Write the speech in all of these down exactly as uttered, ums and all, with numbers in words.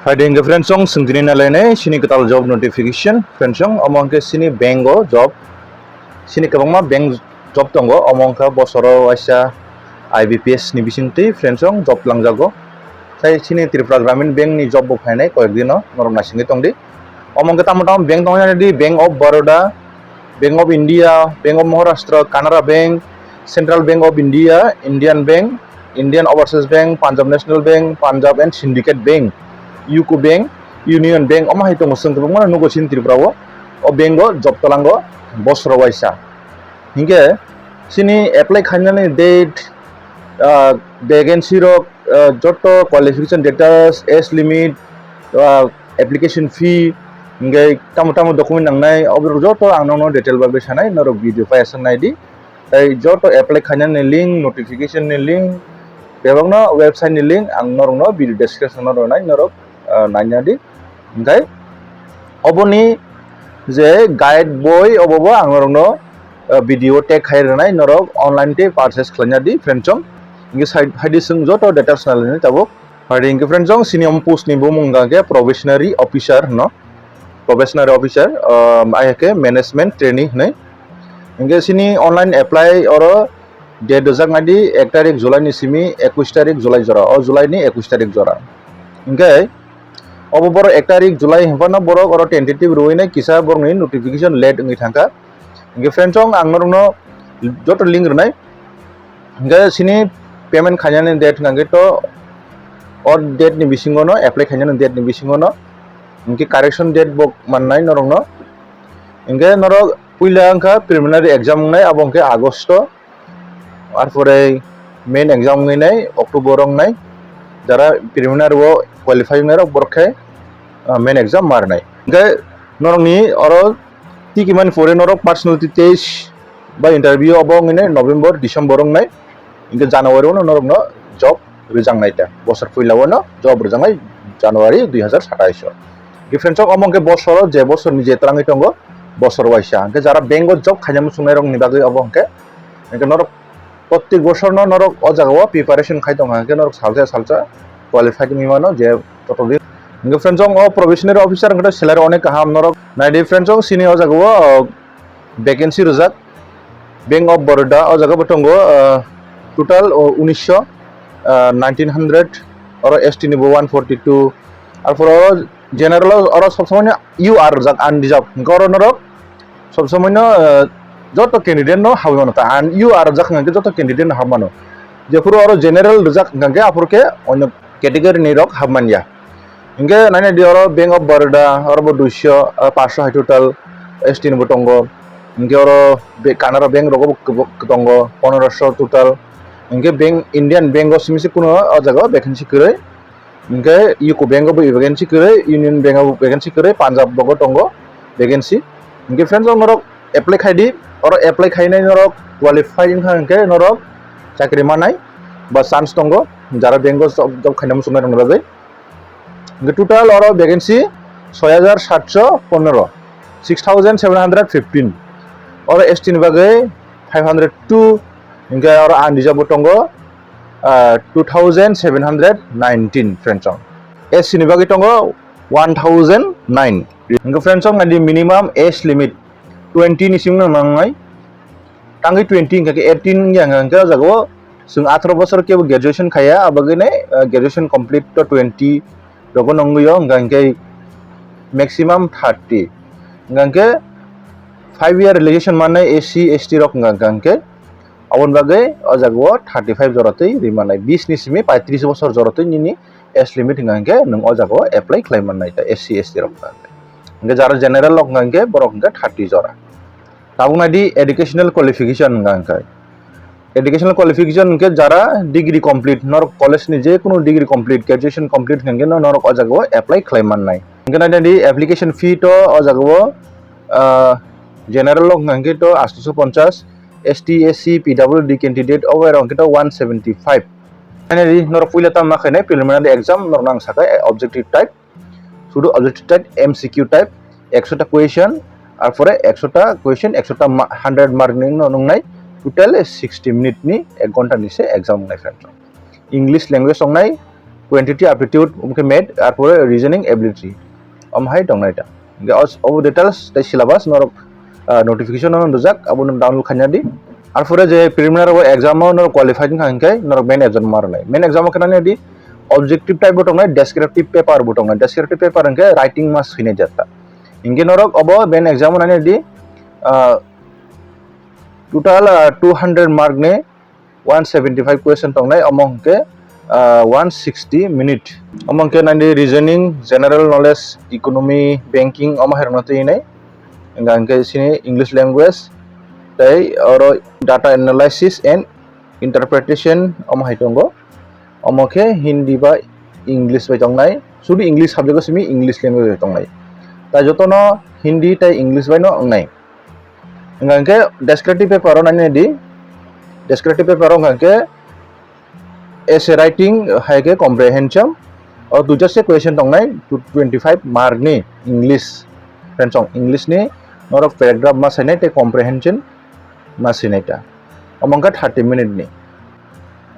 Phaidi hwnkhe friends, chwng swngchini nalainai chini kwtal job notification. Friends, chwng omo hwnkhe chini bank o job, chini kwbangma bank job tongo, omo wngkha bosoro waisa I B P S ni bisingtwi friends, chwng job langjago. Tei chini Tripura Gramin Bank ni job bo phainai koyek dino, norok naisingwi tongdi. Omo hwnkhe tamo tamo bank tongo, nadi Bank of Baroda, Bank of India, Bank of Maharashtra, Canara Bank, Central Bank of India, Indian Bank, Indian Overseas Bank, Punjab National Bank, Punjab and Syndicate Bank, UCO Bank, Union Bank, omo hai tongo, chwng kwbangma nugo chini Tripura o, o bank o job tolango bosoro waisa. Hinkhe chini apply khainani date, ah, vacancy rok, ah, joto qualification details, age limit, ah, application fee, hinkhe tamo tamo document nangnai, oborok joto ang nokno detail bai sanai, norok video pai aswk naidi. Tei joto apply khainani link, notification ni link, bebakno website ni link ang norokno video description o rwnai, norok, ah, naina di. Hinkhe oboni je guide boi obo bo ang norokno, ah, video tag khai rwnai, norok online tei purchase khlaina di friends chwng. Hinkhe sai-, haidi chwng joto details nalainai tabuk. Haidi hinkhe friends chwng sini omo post ni bumung hwnkha khe probationary officer hwno. Probationary officer, ah, hai khe management trainee hwnwi. Hinkhe sini online apply oro date rwjak naidi ek tarik July ni simi ekush tarik July jora, o July ni ekush tarik jora. Hinkhe obo borok ek tarik July hinphano borok oro tentative rwui nai kisa borokni notification late wngwi thangkha. Hinkhe friends chwng ang norokno joto link rwnai. Hinkhe sini payment khainani date hwnkhe to o date ni bisingo no, apply khainani date ni bisingo no. Hinkhe correction date bo mannai norokno. Hinkhe norok puila wngkha preliminary exam wngnai, abo hinkhe August o. Arpore main exam wngnai October o wngnai. Jara preliminary o qualify wngnai rok borok khe, ah, main exam ma rwnai. Hinkhe norokni oro tikimani pore norok personality test ba interview obo wngnai November, December wngnai. Hinkhe January o norokno job rwjaknai ta. Bosor puila o no job rwjaknai January dui hazar satais o. Hinkhe friends chwng omo hinkhe bosoro je bosorni je twlangwi tongo, bosor waisa. Hinkhe jara bank o job khaina muchungnai rokni bagwi obo hinkhe, hinkhe norok Prottek bosor no norok o jaga o preparation khai tong kha, hwnkhe norok salsa salsa qualified wngwi mano je joto din. Hwnkhe friends, o probationary officer hwnkhe salary onek kaham norok nai di friends, sini o jaga o, uh, vacancy rwjak Bank of Baroda o jaga bo tongo, uh, total, uh, unisho, uh, nineteen hundred, oro S T ni bo one forty two, arpor oro general o oro sob somoi no U R rwjak, unreserved, hwnkhe oro norok sob somoi no, eh, joto candidate no habwi mano ta, an U R rwjak hwnkhe joto candidate no habwi mano. Jephuru oro general rwjak hwnkhe aphuru khe onyo category ni rok habwi manya. Hinkhe naina di oro Bank of Baroda, oro bo duisho, ah, pansho hai total S T ni bo tongo. Hinkhe oro be-, Canara Bank rogo bo kebo-, tongo poneroso total. Hinkhe bank, Indian Bank o simi se kuno o jaga o vacancy kwrwi. Hinkhe U C O Bank o bo vacancy kwrwi, Union Bank o vacancy kwrwi, Punjab rogo tongo vacancy. Hinkhe friends, o norok apply khai di, oro apply khainai norok qualify wngkha hinkhe norok chakri manai ba chance tongo, jara bank o job, job khaina muchungnai rokni bagwi. Hinkhe total oro vacancy soi hajar satso pondro, six thousand seven hundred fifteen. Oro S T ni bagwi five hundred two, hinkhe oro unreserved bo tongo, ah, two thousand seven hundred nineteen friends chong. S C ni bagwi tongo one thousand nine. Hwnkhe friends chong, naidi minimum age limit twenty ni simi no nangnai. Tangwi twenty hwnkhe eighteen wngya hwnkhe o jaga o chwng atharo bosor kebo graduation khaiya, abagwi nai, ah, graduation complete to twenty rogo nongwi o, hwnkha hwnkhe maximum thirty. Hwnkha hwnkhe five year relaxation mannai S C, S T rok hwnkha hwnkhe. Aboni bagwi o jaga o thirty five jora twi ri mannai, bis ni simi paitris bosor jora twi nini age limit hwnkha hwnkhe nwng o jaga o apply khlai mannai ta S C, S T rok hwnkha hwnkhe. Hwnkhe jara general rok hwnkha hwnkhe borok hwnkhe thirty jora. Tabuk nai di educational qualification hwnkha hwnkhe. Educational qualification hwnkhe jara degree complete, norok college ni je kunu degree complete, graduation complete hwnkha hwnkhe no norok o jaga o apply khlai mannai. Hwnkhe nai di application fee to o jaga o, ah, general rok hwnkha hwnkhe to aatso ponchas, S T, S C, P W D candidate o rok hwnkhe to one seventy five. Finally, norok puila tamo ma khainai preliminary exam norok nang sakha, eh, objective type. Sudu objective type, M C Q type, ekso ta question, arpore ekso ta question, ekso ta ma-, hundred mark ni no nungnai, total sixty minute ni ek ghonta ni se exam wngnai friends. English language wngnai, quantity aptitude, omo khe math, arpore reasoning ability. Omo hai tongnai ta. Hingke os-, obo details tei syllabus norok, ah, notification no rijak, abo no download khaina di. Arpore je preliminary o exam o norok qualify wngkha hingke norok main exam ma rwnai. Main exam o khe nani di objective type bo tongnai, descriptive paper bo tongnai. Descriptive paper hingke writing ma swinai jata. Hingke norok obo main exam o nani di, ah, total, ah, two hundred mark ni one seventy five question tongnai, omo hingke, ah, one sixty minute. Omo hingke nani reasoning, general knowledge, economy, banking, omo hai rokno twi nai. Hingka hingke sini English language, tei oro data analysis and interpretation, omo hai tongo. Omo khe Hindi ba English bai tongnai, sudu English subject o simi English language bai tongnai. Tai jotono Hindi tei English bai no wngnai. Hingka hingke descriptive paper o nani di, descriptive paper o hingka hingke essay writing hai khe comprehension o duita se question tongnai, twenty five mark ni English, friends, English ni norok paragraph ma sainai tei comprehension ma sinai ta. Omo wngkha thirty minute ni.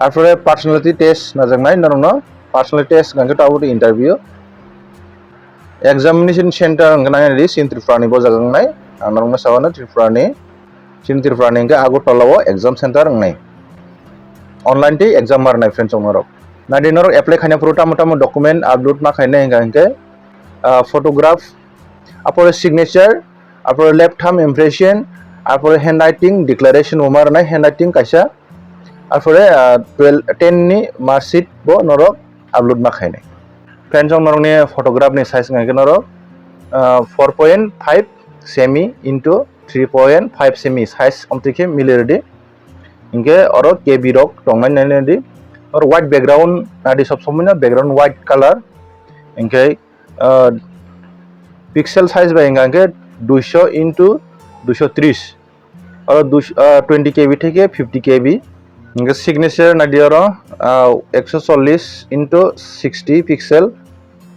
Arpore personality test najaknai norokno, personality test hingke tabuk interview. Examination center hingke nai di, chini Tripura ni bo jaga wngnai. Ang norokno sao no Tripura ni, chini Tripura ni hingke Agartala o exam center wngnai. Online tei exam ma rwnai, friends, norok. Nadi norok apply khaina phuru tamo tamo document upload ma khainai hingka hingke, ah, photograph, apore signature, apore left thumb impression, apore handwriting declaration bo ma rwnai, handwriting kaisa, apore, ah, twelve, ten ni mark sheet bo norok upload ma khainai. Friends, norok ni photograph ni size hingka hingke norok, ah, four point five semi into three point five semi size omtwi khe mili rwdi. Hingke oro K B rok tongnai nai di. Oro white background nadi sob somoi no background white color. Hingke, ah, pixel size bai hingka hingke duiso into duiso tris. Oro duiso, ah, twenty K B theke fifty K B. Hingke signature nadi oro, ah, ekso chollis into sixty pixel,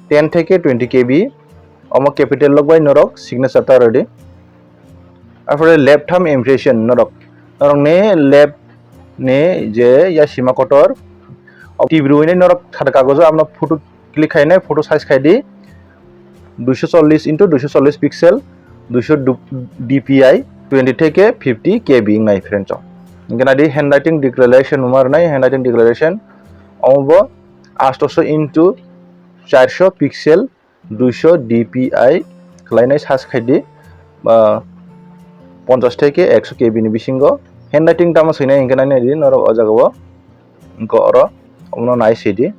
ten theke twenty K B. Omo capital rok bai norok signature ta rwdi. Arpore left thumb impression norok, norok ni left ni je yasima kotor, o T V rwui nai norok thar kagojo amno photo click khainai, photo size khaidi duiso chollis into duiso chollis pixel, duiso du-, D P I, twenty theke fifty K B wngnai, friends. Hingke nadi handwriting declaration ma rwnai, handwriting declaration omo bo astoso into charso pixel, duiso D P I khlainai search khaidi, ah, ponchash theke ekso K B ni bisingo handwriting tamo swinai hingke nai di norok o jaga o, hingke oro omono nai sidi,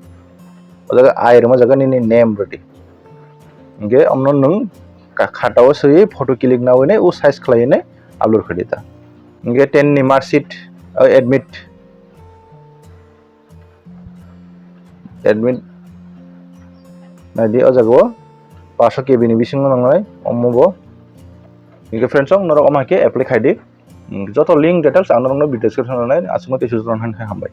o jaga I rwma jaga nini name rwdi, hingke omono nwng ka-, khata o swiwi photo click nawi nai o size khlaiwi nai upload khaidi ta, hingke ten ni mark sheet, ah, admit. Admit naidi o jaga o paso K B ni bisingo nangnai omo bo. Hingke friends, norok omo hai khe apply khaidi. Joto link details ang norokno video description o rwnai, aswkno tei sujuk rwna hambai.